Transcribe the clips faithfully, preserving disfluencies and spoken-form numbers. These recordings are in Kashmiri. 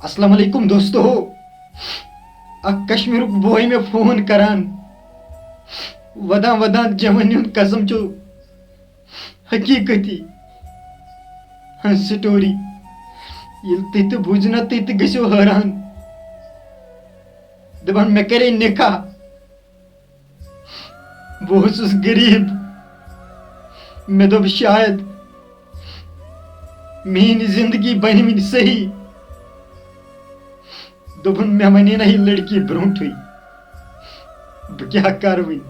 السلام علیکم دوستو، اکھ کشمیرُک بوے مےٚ فون کران، ودان ودان جوانی ہُنٛد قسم چھُ حقیقتی ہٕنٛز story۔ ییٚلہِ تُہۍ تہِ بوٗزِو نا، تُہۍ تہِ گٔژھِو حٲران۔ دپان مےٚ کرے نکاح، بہٕ اوسُس غریب، مےٚ دوٚپ شاید میٛٲنۍ زندگی بنہِ وٕنہِ صحیح۔ دوٚپُن مےٚ ونے نہ یہِ لڑکی برونٹھٕے، بہٕ کیٛاہ کرٕ وٕنہِ؟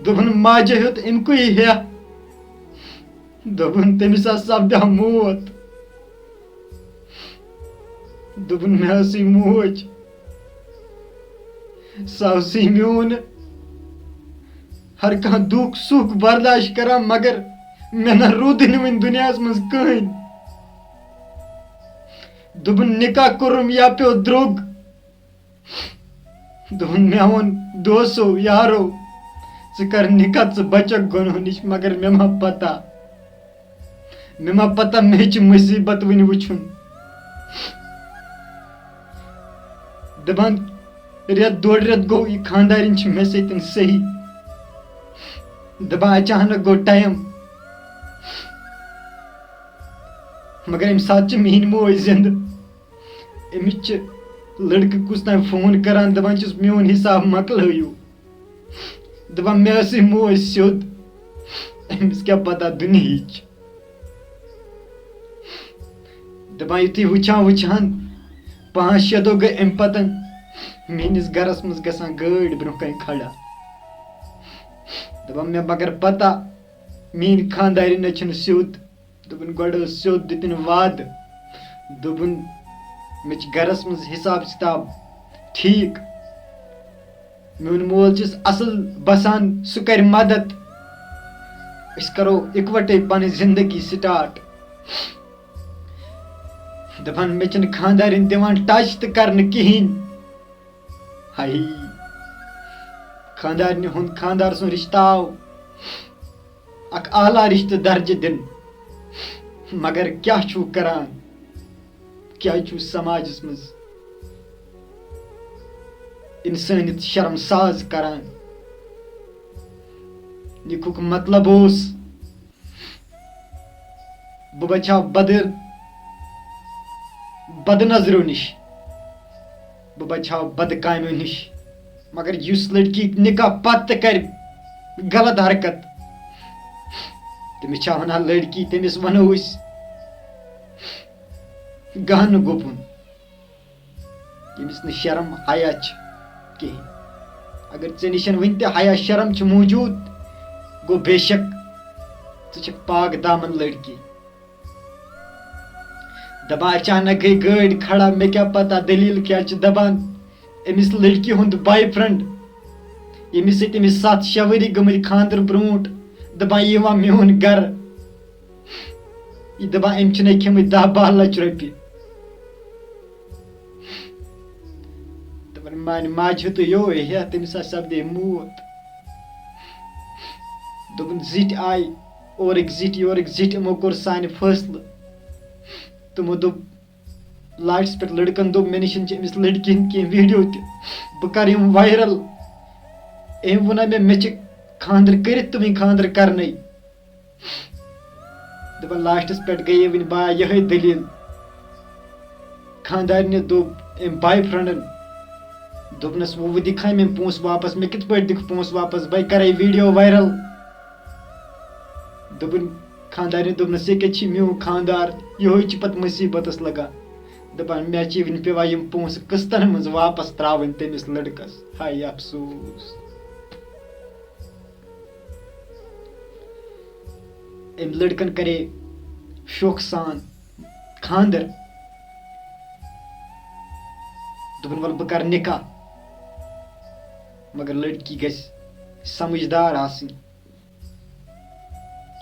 دوٚپُن ماجہِ ہیوٚت امکُے ہیہ، دوٚپُن تٔمِس ہا سپدِ ہا موت۔ دوٚپُن مےٚ ٲسٕے موج، سۄ ٲسٕے میون ہر کانٛہہ دُکھ سُکھ برداشت کران، مگر مےٚ نہ روٗدٕے نہٕ وٕنہِ دُنیاہس منٛز کٕہٕنۍ۔ دوٚپُن نکاح کوٚرُم یا پیوٚو درٛوگ۔ دوٚپُن مےٚ ووٚن دوستو یارو، ژٕ کر نکاح، ژٕ بچکھ گۄنہو نِش، مگر مےٚ ما پتہ، مےٚ ما پتہ مےٚ چھِ مُصیبت وٕنہِ وٕچھُن۔ دپان رٮ۪تھ ڈۄڈ رٮ۪تھ گوٚو یہِ خانٛدارِنۍ چھِ مےٚ سۭتۍ صحیح۔ دپان اچانک گوٚو ٹایم، مگر امہِ ساتہٕ چھِ میٛٲنۍ موج زندٕ۔ أمِس چھِ لڑکہٕ کُس تام فون کران، دپان چھُس میون حساب مۄکلٲیِو۔ دپان مےٚ ٲسٕے موج سیوٚد، أمِس کیٛاہ پتہ دُنیہٕچ۔ دپان یُتھُے وٕچھان وٕچھان پانٛژھ شےٚ دۄہ گٔے امہِ پتہٕ میٛٲنِس گرس منٛز گژھان گٲڑۍ برونٛہہ کنہِ کھڑا۔ دپان مےٚ مگر پتہ میٛٲنۍ خانٛدارِنۍ نہ چھِنہٕ سیوٚد۔ دوٚپُن گۄڈٕ ٲس سیوٚد، دِتِن وعدٕ۔ دوٚپُن مےٚ چھِ گرس منٛز حساب کِتاب ٹھیٖک۔ میون مول چھُس اصل بسان، سُہ کرِ مدد۔ أسۍ کرو اِکوٹے پنٕنۍ زندگی start۔ دپان مےٚ چھِنہٕ خانٛدارِنۍ دِوان touch تہِ کرنہٕ کِہیٖنۍ۔ ہاے، خانٛدارنہِ ہُنٛد خانٛدار سُنٛد رشتہٕ آو اکھ اعلیٰ رشتہٕ درجہٕ دِنہٕ، مگر کیٛاہ چھُو کران؟ کیٛازِ چھُو سماجس منٛز انسٲنیت شرمساز کران؟ نِکُک مطلب اوس بہٕ بچاو بدٕ، بدٕ نظرو نِش، بہٕ بچاو بدٕ کامیو نِش۔ مگر یُس لڑکی نکاح پتہٕ تہِ کرِ غلط حرکت، تٔمِس چھا ونان لڑکی، تٔمِس ونو أسۍ گہنہٕ گُپُن۔ ییٚمِس نہٕ شرم حیا چھِ کِہیٖنۍ۔ اگر ژےٚ نِش وٕنہِ تہِ حیا شرم چھِ موٗجوٗد، گوٚو بے شک ژٕ چھَکھ پاک دامن لڑکی۔ دپان اچانک گٔے گٲڑۍ کھڑا، مےٚ کیٛاہ پتہ دٔلیٖل کیٛاہ چھِ۔ دپان أمِس لڑکی ہُنٛد boyfriend، ییٚمِس سۭتۍ أمِس ستھ شےٚ ؤری گٔمٕتۍ خانٛدر برونٛٹھ، دپان یہِ یِوان میون گرٕ، یہِ دپان أمۍ چھِنَے کھیٚمٕتۍ دَہ باہ لَچھ رۄپیہِ۔ دوٚپُن، میانہِ ماجہِ ہیوٚتُے یوے ہیٚتھ، تٔمِس ہا سپدے موت۔ دوٚپُن، زِٹھۍ آے اورٕکۍ زِٹھۍ، یورٕکۍ زِٹھۍ، یِمو کوٚر سانہِ فٲصلہٕ۔ تِمو دوٚپ، لاسٹَس پٮ۪ٹھ لٔڑکَن دوٚپ، مےٚ نِش چھِ أمِس لٔڑکی ہِنٛدۍ کینٛہہ video تہِ، بہٕ کَرٕ یِم viral۔ أمۍ ووٚن مےٚ، مےٚ چھِ خانٛدر کٔرِتھ تہٕ وٕنۍ خانٛدر کَرنَے۔ دَپان لاسٹَس پٮ۪ٹھ گٔیے وٕنہِ با یِہوٚے دٔلیٖل۔ خانٛدارنہِ دوٚپ أمۍ boyfriendن، دوٚپنَس، وۄنۍ وۄنۍ دِکھا مےٚ پونٛسہٕ واپَس، مےٚ کِتھ پٲٹھۍ دِکھ پونٛسہٕ واپَس؟ بہٕ کَرَے video viral۔ دوٚپُن، خانٛدارنہِ دوٚپنَس، یہِ کَتہِ چھِ میون خانٛدار؟ یِہوٚے چھِ پَتہٕ مُصیٖبتَس لَگان۔ دَپان، مےٚ چھِ وٕنہِ پٮ۪وان یِم پونٛسہٕ قٕسطن منٛز واپَس ترٛاوٕنۍ تٔمِس لٔڑکَس۔ ہاے افسوٗس۔ أمۍ لٔڑکَن کَرے شوقہٕ سان خانٛدر۔ دوٚپُن، وَلہٕ بہٕ کَرٕ نِکاح، مگر لٔڑکی گژھِ سمجھدار آسٕنۍ۔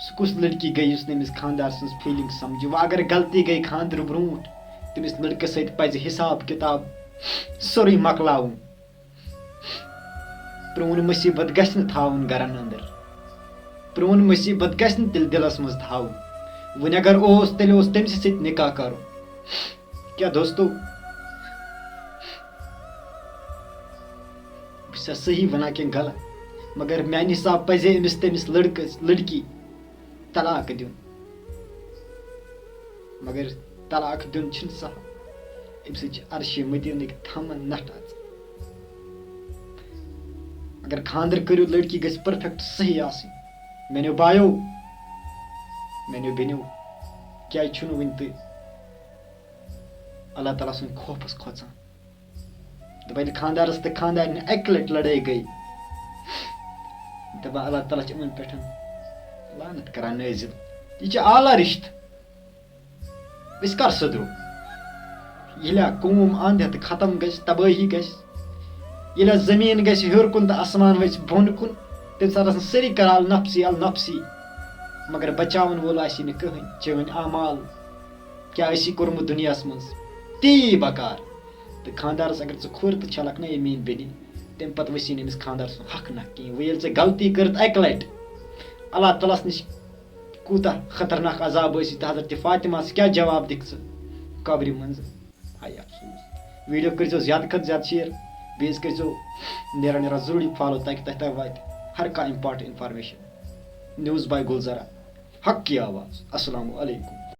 سُہ کُس لٔڑکی گٔے یُس نہٕ أمِس خانٛدار سٕنٛز feeling سمجھِ؟ وۄنۍ اگر غلطی گٔے خانٛدرٕ برونٛٹھ، تٔمِس لٔڑکَس سۭتۍ پَزِ حِساب کِتاب سورُے مۄکلاوُن۔ پرٛون مُصیٖبت گژھِ نہٕ تھاوُن گرن اندر۔ پرٛون مُصیٖبت گژھِ نہٕ تیٚلہِ دِلس منٛز تھاوُن۔ وۄنۍ اگر اوس، تیٚلہِ اوس تٔمۍ سٕے سۭتۍ نکاح کرُن۔ کیٛاہ دوستو، بہٕ چھُسا صحیح وَنان کِنہٕ غلط؟ مگر میٛانہِ حساب پَزِ أمِس تٔمِس لٔڑکَس، لٔڑکی طلاق دیُن۔ مگر طلاق دیُن چھُنہٕ سہل۔ اَمہِ سۭتۍ چھِ عرشِ مدیٖنٕکۍ تھَمن نَٹھ اَژان۔ اگر خانٛدر کٔرِو، لٔڑکی گژھِ perfect صحیح آسٕنۍ۔ میٛانیو بایو، میٛانیو بیٚنیو، کیٛازِ چھُنہٕ وٕنہِ تُہۍ اللہ تعالیٰ سٕنٛدِ خوفس کھۄژان؟ دَپان، ییٚلہِ خانٛدارس تہٕ خانٛدارنہِ اَکہِ لَٹہِ لَڑٲے گٔے، دَپان، اللہ تعالیٰ چھُ یِمن پٮ۪ٹھ لعنت کران نٲزِل۔ یہِ چھُ اعلیٰ رِشتہٕ۔ أسۍ کر سُدرو؟ ییٚلہِ قوم اَنٛد ہٮ۪تھ ختم گژھِ، تبٲہی گژھِ، ییٚلہِ زٔمیٖن گژھِ ہیوٚر کُن تہٕ آسمان وَسہِ بۄن کُن، تَمہِ ساتہٕ آسَن سٲری کران النفسی النفسی، مگر بچاوَن وول آسہِ نہٕ کٕہٕنۍ۔ چٲنۍ اعمال کیٛاہ ٲسی کوٚرمُت دُنیاہَس منٛز، تی بکار۔ تہٕ خانٛدارَس اگر ژٕ کھوٚر تہٕ چھَلکھ نہ یہِ میٛٲنۍ بیٚنہِ، تَمہِ پَتہٕ ؤسی نہٕ أمِس خانٛدار سُنٛد حق نہ کِہیٖنۍ۔ وۄنۍ ییٚلہِ ژےٚ غلطی کٔرٕتھ اَکہِ لَٹہِ، اللہ تعالیٰ ہَس نِش کوٗتاہ خطرناک عذاب ٲسی تہٕ حضرت فاطمہ ہَس کیٛاہ جواب دِکھ ژٕ قبرِ منٛز؟ ہاے افسوس۔ ویٖڈیو کٔرۍزیو زیادٕ کھۄتہٕ زیادٕ share، بیٚیہِ حظ کٔرۍزیو نیران نیران ضروٗری follow، تاکہِ تۄہہِ تام واتہِ ہر کانٛہہ important information۔ News by گُلزارا، حق کی آواز۔ السلام علیکم۔